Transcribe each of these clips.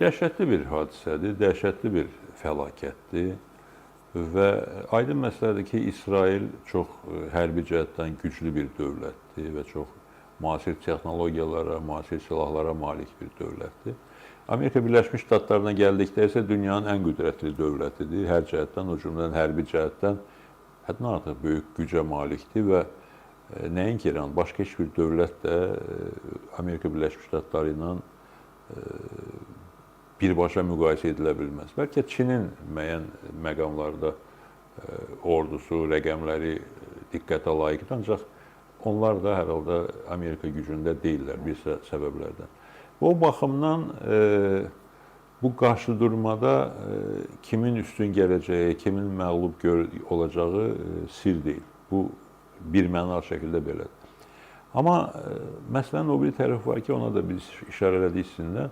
Dəhşətli bir hadisədir, dəhşətli bir fəlakətdir və aydın məsələdir ki, İsrail çox hərbi cəhətdən güclü bir dövlətdir və çox müasir texnologiyalara, müasir silahlara malik bir dövlətdir. Amerika Birləşmiş Ştatlarına gəldikdə isə dünyanın ən qüdrətli dövlətidir. Hər cəhətdən, o cümlədən hərbi cəhətdən həddən artıq böyük gücə malikdir və nəinki İran, başqa heç bir dövlət də Amerika Birləşmiş Ştatları ilə birbaşa müqayisə edilə bilməz. Bəlkə Çinin müəyyən məqamlarda ordusu, rəqəmləri diqqətə layiqdir, ancaq onlar da hər halda Amerika gücündə deyillər bir sıra səbəblərdən. O baxımdan bu qarşıdurmada kimin üstün gələcəyi, kimin məğlub olacağı sir deyil. Bu bir mənalı şəkildə belədir. Amma məsələnin o bir tərəfi var ki, ona da biz işarə elədik sizinlə.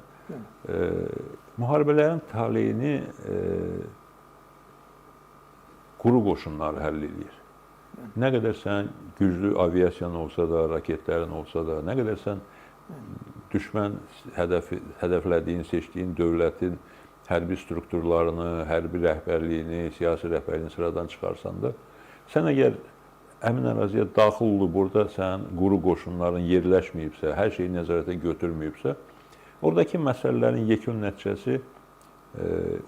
Müharibələrin taleyini quru qoşunları həll eləyir. Nə qədər sən güclü aviasiyan olsa da, raketlərin olsa da, nə qədər sən düşmən hədəflədiyin, seçdiyin dövlətin hərbi strukturlarını, hərbi rəhbərliyini, siyasi rəhbərliyini sıradan çıxarsan da, sən əgər həmin əraziyə daxil olub, burada sənin quru qoşunların yerləşməyibsə, hər şeyi nəzarətə götürməyibsə, oradakı məsələlərin yekun nəticəsi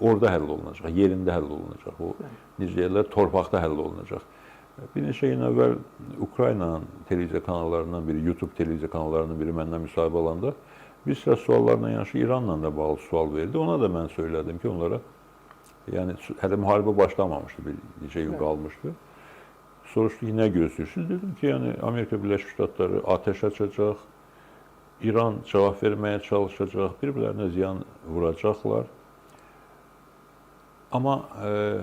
orada həll olunacaq, yerində həll olunacaq. O, necə deyirlər, torpaqda həll olunacaq. Bir neçə gün əvvəl Ukraynanın televiziya kanallarından biri, YouTube televiziya kanallarından biri məndən müsahibə alanda bir sıra suallarla yanaşı İranla da bağlı sual verdi. Ona da mən söylədim ki, onlara, yəni hələ müharibə başlamamışdı, bir neçə gün qalmışdı. Soruşdu ki, nə gözləyirsiniz? Dedim ki, yəni Amerika Birləşmiş Ştatları atəş açacaq, İran cavab verməyə çalışacaq, bir-birlərinə ziyan vuracaqlar. Amma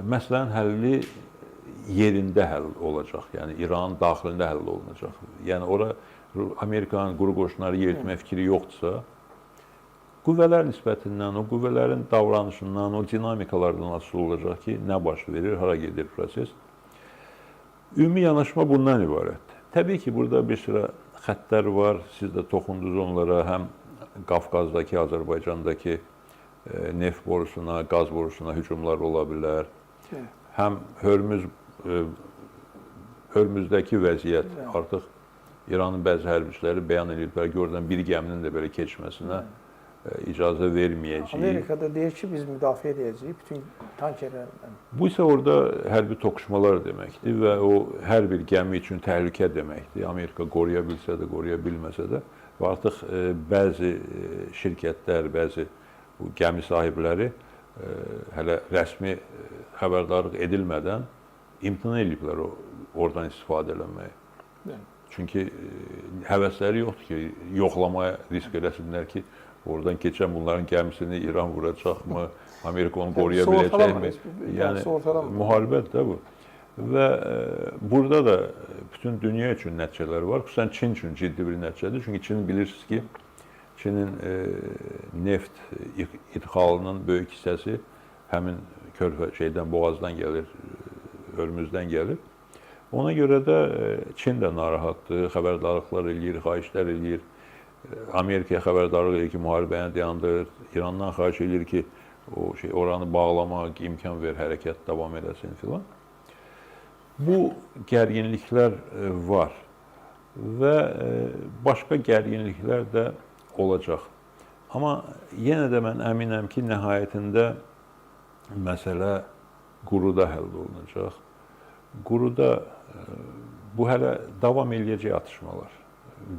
məsələnin həlli yerində həll olacaq. Yəni İranın daxilində həll olunacaq. Yəni ora Amerikanın quru qoşunları yeritmə fikri yoxdursa, qüvvələr nisbətindən, o qüvvələrin davranışından, o dinamikalardan asılı olacaq ki, nə baş verir, hara gedir proses. Ümumi yanaşma bundan ibarətdir. Təbii ki, burada bir sıra xəttlər var. Siz də toxundunuz onlara. Həm Qafqazdakı, Azərbaycandakı neft borusuna, qaz borusuna hücumlar ola bilər. Həm Hörmüzdəki vəziyyət artıq İranın bəzi hərbiçiləri bəyan ediblər ki, oradan bir gəminin də belə keçməsinə icazə verməyəcəyik. Amerikada deyir ki, biz müdafiə edəcəyik bütün tankerlərlə. Bu isə orada hərbi toqquşmalar deməkdir və o hər bir gəmi üçün təhlükə deməkdir. Amerika qoruya bilsə də, qoruya bilməsə də və artıq bəzi şirkətlər, bəzi bu gəmi sahibləri hələ rəsmi xəbərdarlıq edilmədən imtina ediblər oradan istifadə eləməyə. Çünki həvəsləri yoxdur ki, yoxlamaya risk eləsinlər ki, oradan keçən bunların gəmisini İran vuracaqmı, Amerika onu qoruya biləcəkmi? Yəni müharibədir də bu. Və burada da bütün dünya üçün nəticələr var. Xüsusən Çin üçün ciddi bir nəticədir. Çünki Çin bilirsiniz ki, Çinin neft idxalının böyük hissəsi həmin körfə şeydən, boğazdan gəlir, Hörmüzdən gəlir. Ona görə də Çin də narahatdır, xəbərdarlıqlar eləyir, xahişlər eləyir. Amerikaya xəbərdarlıq eləyir ki, müharibəni dayandır. İrandan xahiş eləyir ki, o şey oranı bağlamaq imkan ver, hərəkət davam eləsin filan. Bu gərginliklər var və başqa gərginliklər də olacaq. Amma yenə də mən əminəm ki, nəhayətində məsələ quruda həll olunacaq. Quruda bu hələ davam eləyəcək atışmalar.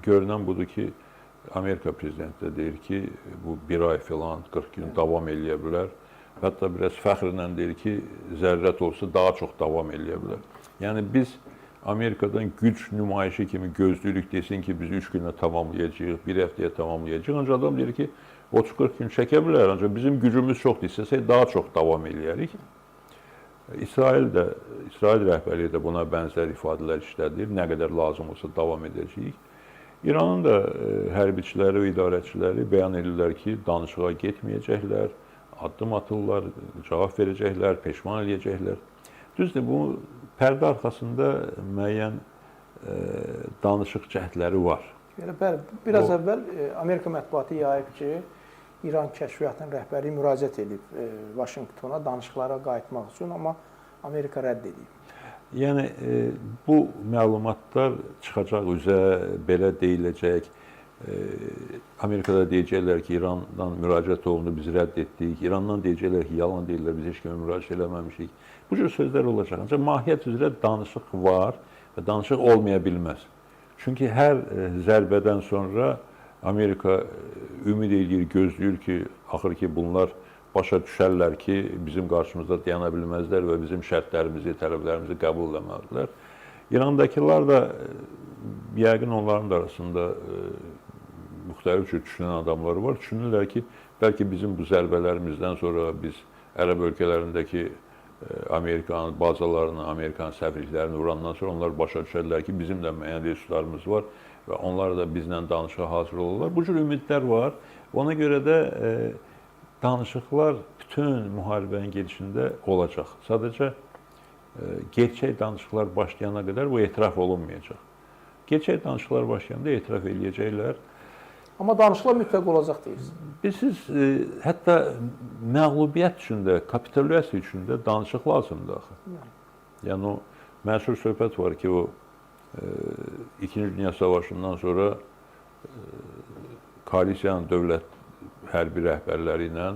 Görünən budur ki, Amerika prezidenti də deyir ki, bu bir ay filan, 40 gün davam eləyə bilər. Hətta biraz fəxrlə deyir ki, zərurət olsa daha çox davam eləyə bilər. Yəni biz Amerikadan güc nümayişi kimi gözləyirik desin ki, biz 3 günə tamamlayacağıq, bir həftəyə tamamlayacağıq. Ancaq adam deyir ki, 30-40 gün çəkə bilər, ancaq bizim gücümüz çoxdur, istəsək daha çox davam eləyərik. İsrail də, İsrail rəhbərliyi də buna bənzər ifadələr işlədir. Nə qədər lazım olsa davam edəcəyik. İranın da hərbiçiləri və idarəçiləri bəyan edirlər ki, danışığa getməyəcəklər, addım atırlar, cavab verəcəklər, peşman eləyəcəklər. Düzdür, bu pərdə arxasında müəyyən danışıq cəhdləri var. Elə bəli, biraz əvvəl Amerika mətbuatı yayıb ki, İran kəşfiyyatının rəhbəri müraciət edib Vaşinqtona danışıqlara qayıtmaq üçün, amma Amerika rədd edib. Yəni bu məlumatlar çıxacaq üzə, belə deyiləcək. Amerikada deyəcəklər ki, İrandan müraciət olundu, biz rədd etdik. İrandan deyəcəklər ki, yalan deyirlər, biz heç kimə müraciət eləməmişik. Bu cür sözlər olacaq. Ancaq mahiyyət üzrə danışıq var və danışıq olmaya bilməz. Çünki hər zərbədən sonra Amerika ümid eləyir, gözləyir ki, axır ki bunlar başa düşərlər ki, bizim qarşımızda dayana bilməzlər və bizim şərtlərimizi, tələblərimizi qəbul etməlidirlər. İrandakılar da yəqin onların da arasında müxtəlif cür düşünən adamlar var. Düşünürlər ki, bəlkə bizim bu zərbələrimizdən sonra biz Ərəb ölkələrindəki Amerikanın bazalarını, Amerikan səfirliklərini vurandan sonra onlar başa düşərlər ki, bizim də müəyyən resurslarımız var və onlar da bizlə danışığa hazır olurlar. Bu cür ümidlər var. Ona görə də danışıqlar bütün müharibənin gedişində olacaq. Sadəcə gerçək danışıqlar başlayana qədər bu etiraf olunmayacaq. Gerçək danışıqlar başlayanda etiraf eləyəcəklər. Amma danışıqlar mütləq olacaq deyirsiniz. Bilirsiniz, hətta məğlubiyyət üçün də, kapitulyasiya üçün də danışıq lazımdır axı. Yəni o məşhur söhbət var ki, o İkinci Dünya Savaşından sonra koalisiyanın dövlət hərbi rəhbərləri ilə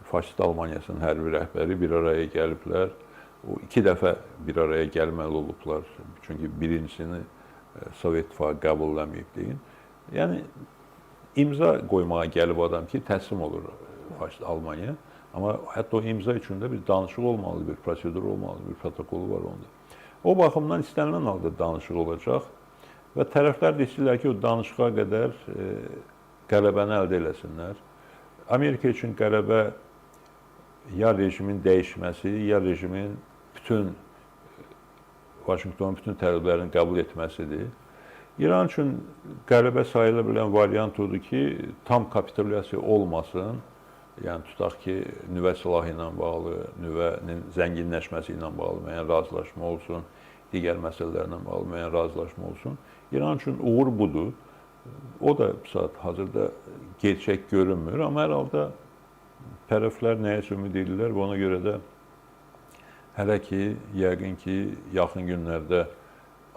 faşist Almaniyasının hərbi rəhbəri bir araya gəliblər. O iki dəfə bir araya gəlməli olublar. Çünki birincisini Sovet İttifaqı qəbul eləməyib deyin. Yəni imza qoymağa gəlib adam ki, təslim olur faşist Almaniya. Amma hətta o imza üçün də bir danışıq olmalı, bir prosedur olmalı, bir protokolu var onda. O baxımdan istənilən halda danışıq olacaq və tərəflər də istəyirlər ki, o danışığa qədər qələbəni əldə eləsinlər. Amerika üçün qələbə ya rejimin dəyişməsi, ya rejimin bütün Vaşinqtonun bütün tələblərini qəbul etməsidir. İran üçün qələbə sayıla bilən variant odur ki, tam kapitulyasiya olmasın. Yəni tutaq ki, nüvə silahı ilə bağlı, nüvənin zənginləşməsi ilə bağlı müəyyən razılaşma olsun, digər məsələlərlə bağlı müəyyən razılaşma olsun. İran üçün uğur budur. O da saat hazırda gerçək görünmür, amma hər halda tərəflər nəyəsə ümid edirlər və ona görə də hələ ki, yəqin ki, yaxın günlərdə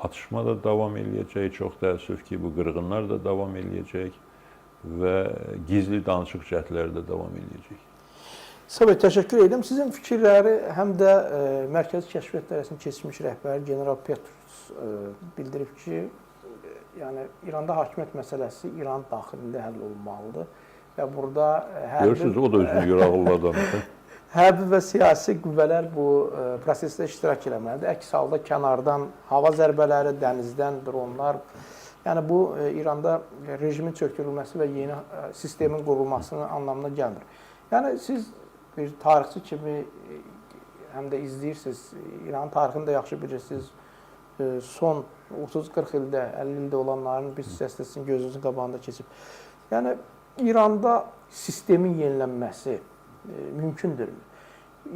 atışma da davam eləyəcək. Çox təəssüf ki, bu qırğınlar da davam eləyəcək və gizli danışıq cəhdləri də davam eləyəcək. Səbəb təşəkkür edirəm. Sizin fikirləri həm də Mərkəzi Kəşfiyyat İdarəsinin keçmiş rəhbəri General Petrus bildirib ki, yəni İranda hakimiyyət məsələsi İran daxilində həll olunmalıdır və burada hərbi Görürsünüz, o da özünə görə ağıllı adamdır. Hərbi və siyasi qüvvələr bu prosesdə iştirak eləməlidir. Əks halda kənardan hava zərbələri, dənizdən dronlar, yəni bu İranda rejimin çökdürülməsi və yeni sistemin qurulmasının anlamına gəlmir. Yəni siz bir tarixçi kimi həm də izləyirsiniz, İranın tarixini də yaxşı bilirsiniz. Son 30-40 ildə, 50 ildə olanların bir hissəsi sizin gözünüzün qabağında keçib. Yəni İranda sistemin yenilənməsi mümkündürmü?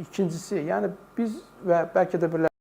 İkincisi, yəni biz və bəlkə də Birləşmiş